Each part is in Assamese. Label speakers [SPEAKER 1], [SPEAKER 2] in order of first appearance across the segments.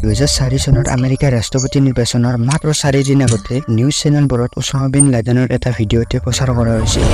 [SPEAKER 1] 2004 চনত আমেৰিকাৰ ৰাষ্ট্ৰপতি নিৰ্বাচনৰ মাত্ৰ 4 দিন আগতে নিউজ চেনেলবোৰত ওছামা বিন লাডেনৰ এটা ভিডিঅ'তে প্ৰচাৰ কৰা হৈছিল।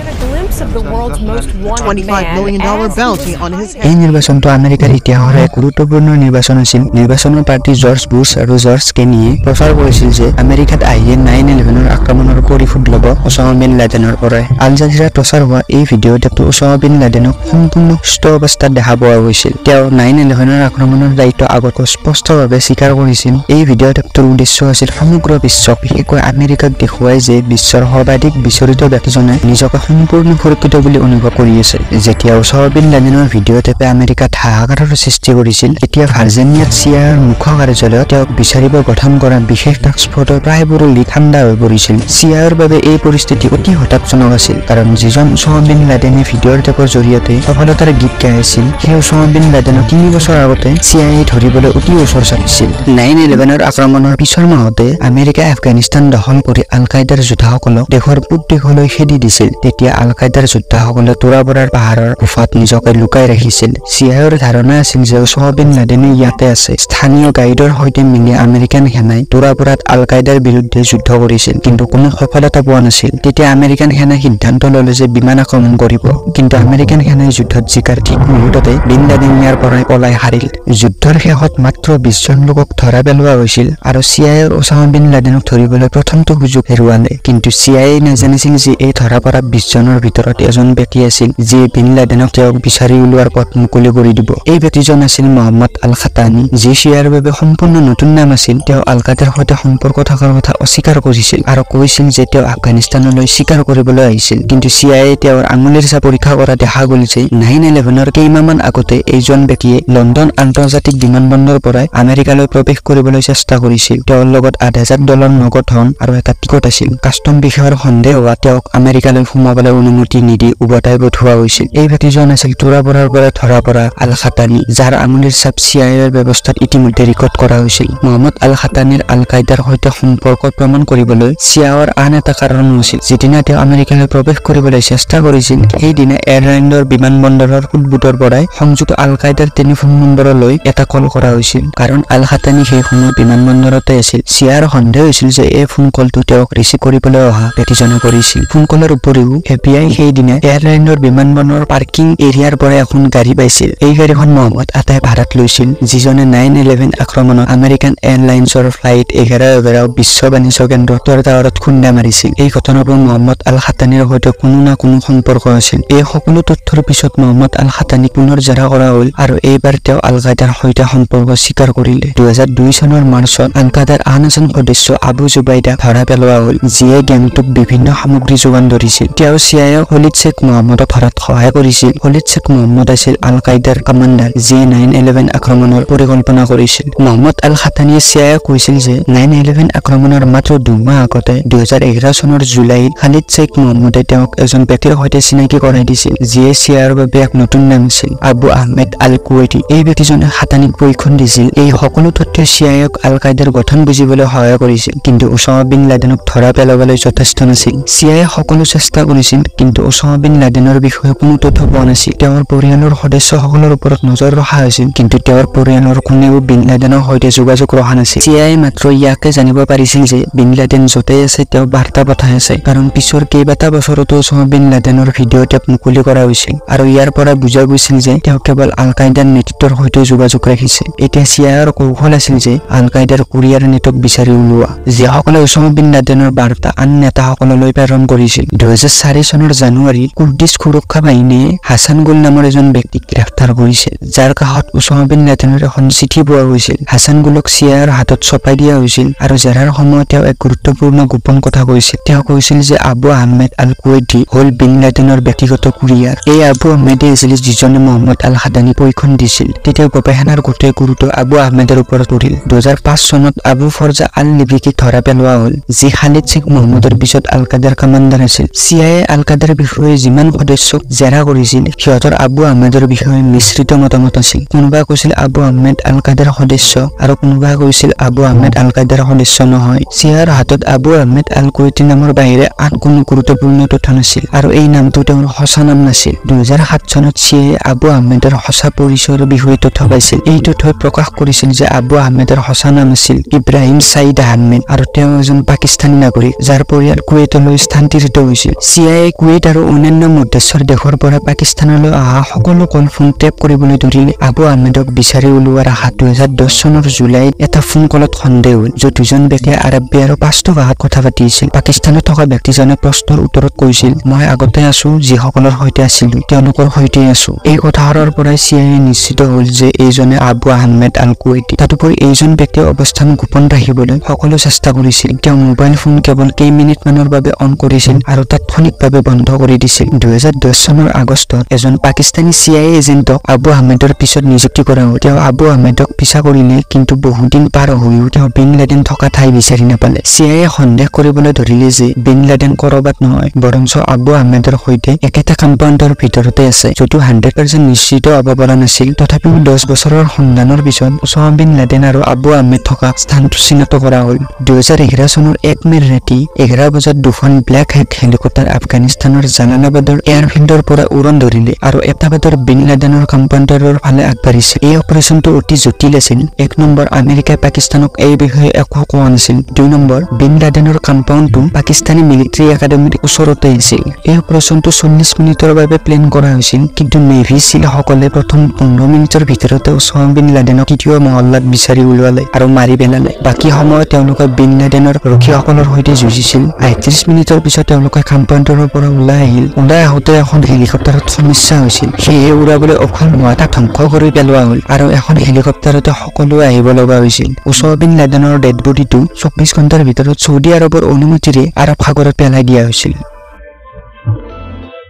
[SPEAKER 1] এই নিৰ্বাচনটো আমেৰিকাৰ ইতিহাসৰ এক গুৰুত্বপূৰ্ণ নিৰ্বাচন আছিল। নিৰ্বাচনৰ প্ৰাৰ্থী জৰ্জ বুছ আৰু জৰ্জ কেনিয়ে প্ৰচাৰ কৰিছিল যে আমেৰিকাত আহিয়ে 9/11 আক্ৰমণৰ পৰিশোধ ল'ব ওছামা বিন লাডেনৰ পৰাই। আল জাজিৰাত প্ৰচাৰ হোৱা এই ভিডিঅ' টেপটো ওছামা বিন লাডেনক সম্পূৰ্ণ সুস্থ অৱস্থাত দেখা পোৱা গৈছিল। তেওঁ 9/11 আক্ৰমণৰ দায়িত্ব আগতে স্পষ্টভাৱে স্বীকাৰ কৰিছিল। এই ভিডিঅ' টেপটোৰ উদ্দেশ্য আছিল সমগ্ৰ বিশ্বক, বিশেষকৈ আমেৰিকাক দেখুৱাই যে বিশ্বৰ সৰ্বাধিক বিচৰিত ব্যক্তিজনে নিজকে সম্পূৰ্ণ সুৰক্ষিত বুলি অনুভৱ কৰি আছে। যেতিয়া ওছামা বিন লাডেনৰ ভিডিঅ' টেপে আমেৰিকাত হাহাকাৰৰ সৃষ্টি কৰিছিল, তেতিয়া ভাৰ্জিনিয়াত চিআইএৰ মুখ্য কাৰ্যালয়ত তেওঁক বিচাৰিব গঠন কৰা বিশেষ টাস্ক ফ'ৰ্চৰ প্ৰায়বোৰ লিক ঠাণ্ডা হৈ পৰিছিল। চিআইএৰ বাবে এই পৰিস্থিতি অতি হতাশজনক আছিল, কাৰণ যিজন ওছামা বিন লাডেনে ভিডিঅ'ৰ টেপৰ জৰিয়তে সফলতাৰ গীত গাই আছিল, সেই ওছামা বিন লাডেনক 3 বছৰ আগতে চিআইএ ধৰিবলৈ অতি ওচৰ চাপিছিল। 9/11 আক্ৰমণৰ পিছৰ মাহতে আমেৰিকাই আফগানিস্তান দখল কৰি আল কায়দাৰ যোদ্ধাসকলক দেশৰ পূব দিশলৈ খেদি দিছিল। তেতিয়া আল কায়দাৰ যোদ্ধাসকলে তোৰাবৰাৰ পাহাৰৰ গুফাত নিজকে লুকাই ৰাখিছিল। চিআইএৰ ধাৰণা আছিল যে ওছামা বিন লাডেনে ইয়াতে আছে। স্থানীয় গাইডৰ সৈতে মিলি আমেৰিকান সেনাই তোৰাবৰাত আল কায়দাৰ বিৰুদ্ধে যুদ্ধ কৰিছিল, কিন্তু কোনো সফলতা পোৱা নাছিল। তেতিয়া আমেৰিকান সেনাই সিদ্ধান্ত ললে যে বিমান আক্ৰমণ কৰিব, কিন্তু আমেৰিকান সেনাই যুদ্ধত জিকাৰ ঠিক মুহূৰ্ততে বিন লাডেন ইয়াৰ পৰাই পলাই সাৰিল। যুদ্ধৰ শেষত মাত্ৰ 20 জন লোকক ধৰা পেলোৱা হৈছিল আৰু চিআইএৰ ওছামা বিন লাডেনক ধৰিবলৈ প্ৰথমটো সুযোগ হেৰুৱালে। কিন্তু চিআইএ নাজানিছিল যে এই ধৰা পৰা 20 জনৰ ভিতৰত এজন ব্যক্তি আছিল যিয়ে বিন লাডেনক তেওঁক বিচাৰি ওলোৱাৰ পথ মুকলি কৰি দিব। এই ব্যক্তিজন আছিল মহম্মদ আল খাতানি, যি চিআইএৰ বাবে সম্পূৰ্ণ নতুন নাম আছিল। তেওঁ আল কায়দাৰ সৈতে সম্পৰ্ক থকাৰ কথা অস্বীকাৰ কৰিছিল আৰু কৈছিল যে তেওঁ আফগানিস্তানলৈ স্বীকাৰ কৰিবলৈ আহিছিল। কিন্তু চিআইএ তেওঁৰ আঙুলিৰ ছাপ পৰীক্ষা কৰা দেখা গ'ল যে 9/11 কেইমাহমান আগতে এইজন ব্যক্তিয়ে লণ্ডন আন্তৰ্জাতিক বিমানবন্দৰৰ পৰাই আমেৰিকালৈ প্ৰৱেশ কৰিবলৈ চেষ্টা কৰিছিল। তেওঁৰ লগত $8,000 নগদ ধন আৰু এটা টিকট আছিল। কাষ্টম বিষয়াৰ সন্দেহ হোৱাত তেওঁক আমেৰিকালৈ সোমাবলৈ অনুমতি নিদি উভতাই পঠোৱা হৈছিল। এই ব্যক্তিজন আছিল তোৰাবৰাৰ পৰা ধৰা পৰা আল খাতানি, যাৰ আঙুলিৰ ছাপ চিআইএৰ ব্যৱস্থাত ইতিমধ্যে ৰেকৰ্ড কৰা হৈছিল। মহম্মদ আল খাতানিৰ আল কায়দাৰ সৈতে সম্পৰ্ক প্ৰমাণ কৰিবলৈ চিআইএৰ আন এটা কাৰণো আছিল। যিদিনা তেওঁ আমেৰিকালৈ প্ৰৱেশ কৰিবলৈ চেষ্টা কৰিছিল, সেইদিনা এয়াৰলাইনৰ বিমানবন্দৰৰ ফুটবুটৰ পৰাই সংযুক্ত আল কায়দাৰ টেলিফোন নম্বৰলৈ এটা কল কৰা হৈছিল। কাৰণ আল খাতানি সেই সময়ত বিমানবন্দৰতে আছিল। চিআইএৰ সন্দেহ হৈছিল যে এই ফোন কলটো তেওঁক ৰিচিভ কৰিবলৈ অহা ব্যক্তিজনে কৰিছিল। ফোন কলৰ উপৰিও এফবিআই সেইদিনা এয়াৰলাইনৰ বিমানবন্দৰৰ পাৰ্কিং এৰিয়াৰ পৰা এখন গাড়ী পাইছিল। এই গাড়ীখন মহম্মদ আতাই ভাড়াত লৈছিল, যিজনে 9/11 আক্ৰমণত আমেৰিকান এয়াৰলাইন্সৰ ফ্লাইট 1111 বিশ্ব বাণিজ্য কেন্দ্ৰ টাৱাৰত খুন্দা মাৰিছিল। এই ঘটনাবোৰ মহম্মদ আল খাতানিৰ সৈতে কোনো না কোনো সম্পৰ্ক আছিল। এই সকলো তথ্যৰ পিছত মহম্মদ আল খাতানিক পুনৰ জেৰা কৰা হ'ল আৰু এইবাৰ তেওঁ আল কায়দাৰ সৈতে সম্পৰ্ক স্বীকাৰ কৰিলে। 2002 চনৰ মাৰ্চত আল কায়দাৰ আন এজন সদস্য আবু জুবাইদাক ধৰা পেলোৱা হ'ল, যিয়ে গেংটোক বিভিন্ন সামগ্ৰী যোগান ধৰিছিল। তেওঁ চিআইএ খলিদ শ্বেখ মহম্মদক ধৰাত সহায় কৰিছিল। খলিদ শ্বেখ মহম্মদ আছিল আল কায়দাৰ কমাণ্ডাৰ, যিয়ে 9/11 আক্ৰমণৰ পৰিকল্পনা কৰিছিল। মহম্মদ আল খাতানিয়ে চিআইএ কৈছিল যে 9/11 আক্ৰমণৰ মাত্ৰ 2 মাহ আগতে 2011 চনৰ জুলাইত খালিদ শ্বেখ মহম্মদে তেওঁক এজন ব্যক্তিৰ সৈতে চিনাকি কৰাই দিছিল, যিয়ে চিআইএৰ বাবে এক নতুন নাম আছিল, আবু আহমেদ আল কুৱেইটি। এই ব্যক্তিজনে খাতানিক প্ৰশিক্ষণ দিছিল। এই সকলো তথ্যই চিআইএক আল কায়দাৰ গঠন বুজিবলৈ সহায় কৰিছিল, কিন্তু ওছামা বিন লাডেনক ধৰা পেলাবলৈ যথেষ্ট নাছিল। চিআইএ সকলো চেষ্টা কৰিছিল, কিন্তু ওছামা বিন লাডেনৰ বিষয়ে কোনো তথ্য পোৱা নাছিল। তেওঁৰ পৰিয়ালৰ সদস্যসকলৰ ওপৰত নজৰ ৰখা হৈছিল, কিন্তু তেওঁৰ পৰিয়ালৰ কোনেও বিন লাডেনৰ সৈতে যোগাযোগ ৰখা নাছিল। চিআইএ মাত্ৰ ইয়াকে জানিব পাৰিছিল যে বিন লাডেন য'তেই আছে তেওঁ বাৰ্তা পঠাই আছে, কাৰণ পিছৰ কেইবাটা বছৰতো ওছামা বিন লাডেনৰ ভিডিঅ' টেপ মুকলি কৰা হৈছিল আৰু ইয়াৰ পৰা বুজা গৈছিল যে তেওঁ কেৱল আল কায়দাৰ নেতৃত্বৰ সৈতে যোগাযোগ ৰাখিছে। এতিয়া চিআইএৰ কৌশল আছিল যে আল কায়দাৰ কুৰিয়াৰ নেটৱৰ্ক বিচাৰি উলিওৱা, যিসকলে ওছামা বিন লাডেনৰ বাৰ্তা আন নেতাসকললৈ প্ৰেৰণ কৰিছিল। 2004 চনৰ জানুৱাৰীত কুৰ্দিছ সুৰক্ষা বাহিনীয়ে হাছান গুল নামৰ এজন ব্যক্তিক গ্ৰেপ্তাৰ কৰিছিল, যাৰ কাষত ওছামা বিন লাডেনৰ এখন চিঠি পোৱা গৈছিল। হাছান গুলক চিআইএৰ হাতত চপাই দিয়া হৈছিল আৰু জেৰাৰ সময়ত তেওঁ এক গুৰুত্বপূৰ্ণ গোপন কথা কৈছিল। তেওঁ কৈছিল যে আবু আহমেদ আল কুৱেইটি হ'ল বিন লাডেনৰ ব্যক্তিগত কুৰিয়াৰ। এই আবু আহমেদে আছিল যিজনে মহম্মদ আল খাতানিক প্ৰশিক্ষণ দিছিল। তেতিয়া গৱেষণাৰ গোটেই গুৰুত্ব আবু আহমেদৰ ওপৰত পৰিল। 2005 চনত আবু ফৰজা আল লিবিকিক ধৰা পেলোৱা হ'ল, যি খালিদ শ্বেখ মহম্মদৰ পিছত আল কায়দাৰ কমাণ্ডাৰ আছিল। চিআইএ আল কায়দাৰ বিষয়ে যিমান সদস্যক জেৰা কৰিছিল, সিহঁতৰ আবু আহমেদৰ বিষয়ে মিশ্ৰিত মতামত আছিল। কোনোবা কৈছিল আবু আহমেদ আল কায়দাৰ সদস্য আৰু কোনোবা কৈছিল আবু আহমেদ আল কায়দাৰ সদস্য নহয়। চিআইএৰ হাতত আবু আহমেদ আল কুৱেইটি নামৰ বাহিৰে আন কোনো গুৰুত্বপূৰ্ণ তথ্য নাছিল আৰু এই নামটো তেওঁৰ সঁচা নাম নাছিল। 2007 চনত চিআইএ আবু আহমেদৰ সঁচা পৰিচয়ৰ বিষয়ে তথ্য পাইছিল। এই তথ্যই প্ৰকাশ কৰিছিল যে আবু আহমেদৰ সঁচা নাম আছিল ইব্ৰাহিম ছাইদ আহমেদ আৰু তেওঁ এজন পাকিস্তানী নাগৰিক, যাৰ পৰিয়াল কুৱেইটলৈ স্থানান্তৰিত হৈছিল। চি I A Kuwait আৰু অন্যান্য মধ্যস্থৰ দেশৰ পৰা পাকিস্তানলৈ অহা সকলো কল ফোন টেপ কৰিবলৈ ধৰিলে। আবু আহমেদক বিচাৰি ওলোৱাৰ আশাত 2010 চনৰ জুলাইত এটা ফোন কলত সন্দেহ হ'ল, য'ত দুজন ব্যক্তিয়ে আৰবী আৰু পাশ্তো ভাষাত কথা পাতি আছিল। পাকিস্তানত থকা ব্যক্তিজনে প্ৰশ্নৰ উত্তৰত কৈছিল, মই আগতে আছো, যিসকলৰ সৈতে আছিলো তেওঁলোকৰ সৈতে আছো। এই কথাষাৰৰ পৰাই চি I A নিশ্চিত হ'ল যে এইজনে আবু আহমেদ আল কুৱেইটি। তদুপৰি এইজন ব্যক্তিয়ে অৱস্থান গোপন ৰাখিবলৈ সকলো চেষ্টা কৰিছিল। তেওঁ মোবাইল ফোন কেৱল কেইমিনিটমানৰ বাবে অন কৰিছিল আৰু তাৎক্ষণিকভাৱে বন্ধ কৰি দিছিল। 2010 চনৰ আগষ্টত এজন পাকিস্তানী চি I এজেণ্টক আবু আহমেদৰ পিছত নিযুক্তি কৰা হ'ল। তেওঁ আবু আহমেদক পিছা কৰিলে, কিন্তু বহুদিন পাৰ হৈও তেওঁ বিন লাডেন থকা ঠাই বিচাৰি নাপালে। চি I A সন্দেহ কৰিবলৈ ধৰিলে যে বিন লাডেন কৰবাত নহয়, বৰঞ্চ আবু আহমেদৰ সৈতে একেটা কম্পাউণ্ডৰ ভিতৰতে আছে। যদিও 100% নিশ্চিত হ'ব পৰা নাছিল, তথাপিও 10 বছৰৰ সন্ধানৰ পিছত ওছামা বিন লাডেন আৰু আবু আহমেদ থকা স্থানটো চিনাক্ত কৰা হ'ল। 2011 চনৰ 1 মে'ৰ ৰাতি 11 বজাত দুখন ব্লেক হেক হেলিকপ্টাৰ আফগানিস্তানৰ জালালাবাদৰ এয়াৰফিল্ডৰ পৰা উৰণ ধৰিলে আৰু এটাবাদৰ বিন লাডেনৰ কম্পাউণ্ডৰ ফালে আগবাঢ়িছিল। এই অপাৰেচনটো অতি জটিল আছিল। 1 নম্বৰ, আমেৰিকাই পাকিস্তানক এই বিষয়ে একো কোৱা নাছিল। 2 নম্বৰ, বিন লাডেনৰ কম্পাউণ্ডটো পাকিস্তানী মিলিটাৰী একাডেমীৰ ওচৰতে আছিল। এই অপাৰেচনটো 40 মিনিটৰ বাবে প্লেন কৰা হৈছিল, কিন্তু নেভি চিলসকলে প্ৰথম 15 মিনিটৰ ভিতৰতে ওছামা বিন লাডেনক তৃতীয় মহল্লাত বিচাৰি উলিয়ালে আৰু মাৰি পেলালে। বাকী সময়ত তেওঁলোকে বিন লাডেনৰ ৰক্ষীসকলৰ সৈতে যুঁজিছিল। 38 মিনিটৰ পিছত তেওঁলোকে কম্পাউণ্ডৰ পৰা ওলাই আহিল। ওলাই আহোঁতে এখন হেলিকপ্টাৰত সমস্যা হৈছিল, সেয়ে উৰাবলৈ অক্ষম হোৱা তাক ধ্বংস কৰি পেলোৱা হ'ল আৰু এখন হেলিকপ্টাৰতে সকলোৱে আহিব লগা হৈছিল। ওছামা বিন লাডেনৰ ডেড বডিটো 24 ঘণ্টাৰ ভিতৰত চৌদি আৰৱৰ অনুমতিৰে আৰৱ সাগৰত পেলাই দিয়া হৈছিল।